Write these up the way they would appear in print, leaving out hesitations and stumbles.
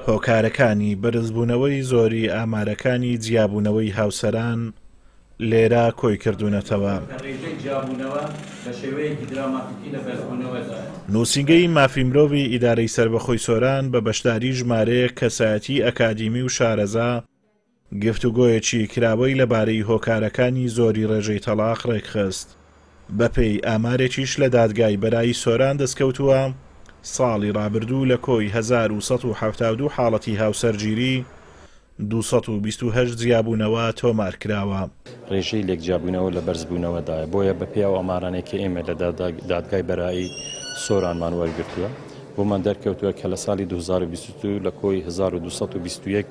هۆکارەکانی بەرزبوونەوەی زۆری ئامارەکانی جیابوونەوەی هاوسەران لێرە کۆیکردوونەتەوە. نووسینگەی مافی مرۆڤی ئیدارەی سەربەخۆی سۆران بە بەشداری ژمارەیەک کەسایەتی ئەکادیمی و شارەزا گفتوگۆیەکی کراوەی لەبارەی هۆکارەکانی زۆری ڕێژەی تەڵاق ڕێکخست. بەپێی ئامارێکیش لە دادگای بەرایی سۆران دەستکەوتووە، ساڵی ڕابردوو لە کۆی 1172 حاڵەتی هاوسەرگیری، 228 جیابوونەوە تۆمارکراوە. ڕێژەی لێکجیابوونەوە لە بەرزبوونەوەدایە، بۆیە بەپێی ئەو ئامارانەی کە ئێمە لە دادگای بەرایی سۆرانمان وەرگرتووە، بۆمان دەرکەوتووە کە لە ساڵی 2022 لە کۆی 1221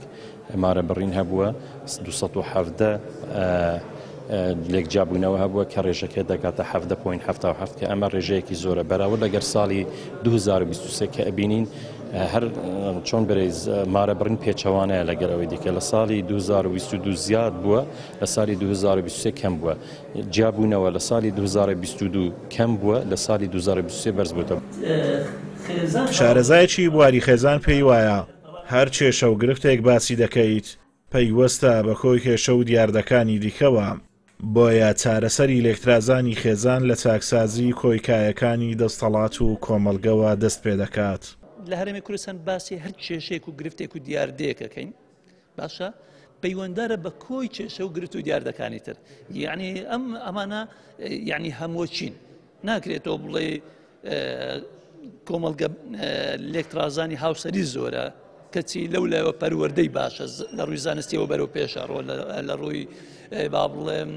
مارەبڕین هەبووە، 217 لێکجیابوونەوە هەبووە کە ڕێژەکە دەگاتە 17.77 کە ئەمە ڕێژەیەکی زۆرە بەراورد لەگەر ساڵی 2023 کە ئەبینین هەر چۆن برێز مارەبڕین پێچەوانەیە لەگەر ئەوەی دیکە لە ساڵی 2022 زیاد بووە لە ساڵی 2023 کەم بووە جیابوونەوە لە ساڵی 2022 کەم بووە لە ساڵی 2023 بەرز بووتەوە. شارەزایەکی بواری خێزان پێی وایە هەر کێشە و گرفتێک باسی دەکەیت پەیوەستە بە کۆی کێشە و دیاردەکانی دیکەوە، بۆیە چارەسەری لێکترازانی خێزان لە چاکسازی کۆی کایەکانی دەستەڵات و کۆمەڵگەوە دەست پێدەکات. لە هەرێمی کوردستان باسی هەر کێشەیەک و گرفتێک و دیاردەیەک ئەکەین باشە پەیوەندارە بە کۆی کێشە و گرفت و دیاردەکانی تر یعنی ئەم ئەمانە یعنی هەمووچین ناکرێتەوە بڵێ کۆمەڵگە لێکترازانی هاوسەری زۆرە کەچی لەو لایەوە پەروەردەی باشە لە ڕووی زانستیەوە بەرەو پێشە ڕۆ لە ڕووی با بڵێم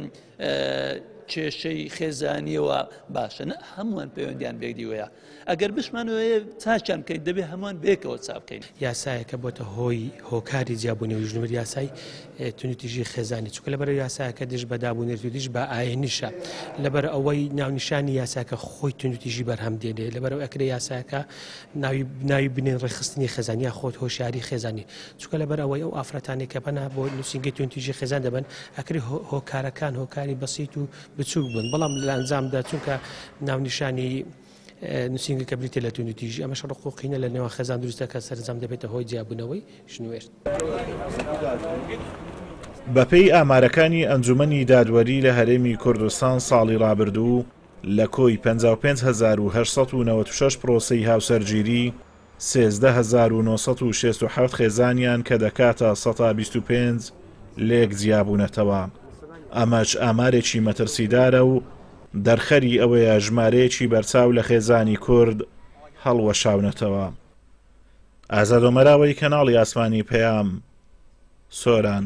کێشەی خێزانیەوە باشە نە هەمووان پەیوەندیان بێکدیوەیە ئەگەر بشمانەوەی چاکیان بکەین دەبێ هەمووان بێکەوە چا بکەین. یاسایەکە بۆتە هۆی هۆکاری جیابوونەوەی ژن و مێرد یاسای توندوتیژی خێزانی چونکە لەبەر یاساکە دژ بە دابونەریت و دژ بە ئاینیشە لەبەر ئەوەی ناونیشانی یاساکە خۆی توندوتیژی بەرهەم دێنێ لەبەر ئەوەی ئەکرێ یاساکە ناوی ناوی بنێن ڕێکخستنی خێزان یا خۆت هۆشیاری خێزانی چونکە لەبەر ئەوەی ئەو ئافرەتانەی کە پەنا بۆ نووسینگەی توندوتیژی خێزان دەبەن ئەکرێ هۆکارەکان هۆکاری بەسیت و بچووک بن بەڵام لە ئەنجامدا چونکە ناونیشانی نووسینگەکە بریتیە لە توندوتیژی، ئەمەش ڕق و قینە لە نێوان خێزان دروست دەکات، سەرەنجام دەبێتە هۆی جیابوونەوەی ژن و مێرد. بەپێی ئامارەکانی ئەنجومەنی دادوەری لە هەرێمی کوردستان ساڵی رابردوو لە کۆی 55896 پرۆسەی هاوسەرگیری 13967 خێزانیان کە دەکاتە سەتا 25 لێک جیابوونەتەوە. ئەمەش ئامارێکی مەترسیدارە و دەرخەری ئەوەیە ژمارەیەکی بەرچاو لە خێزانی کورد هەڵوەشاونەتەوە. ئازاد ئۆمەراوەی کەناڵی ئاسمانی پەیام، سۆران.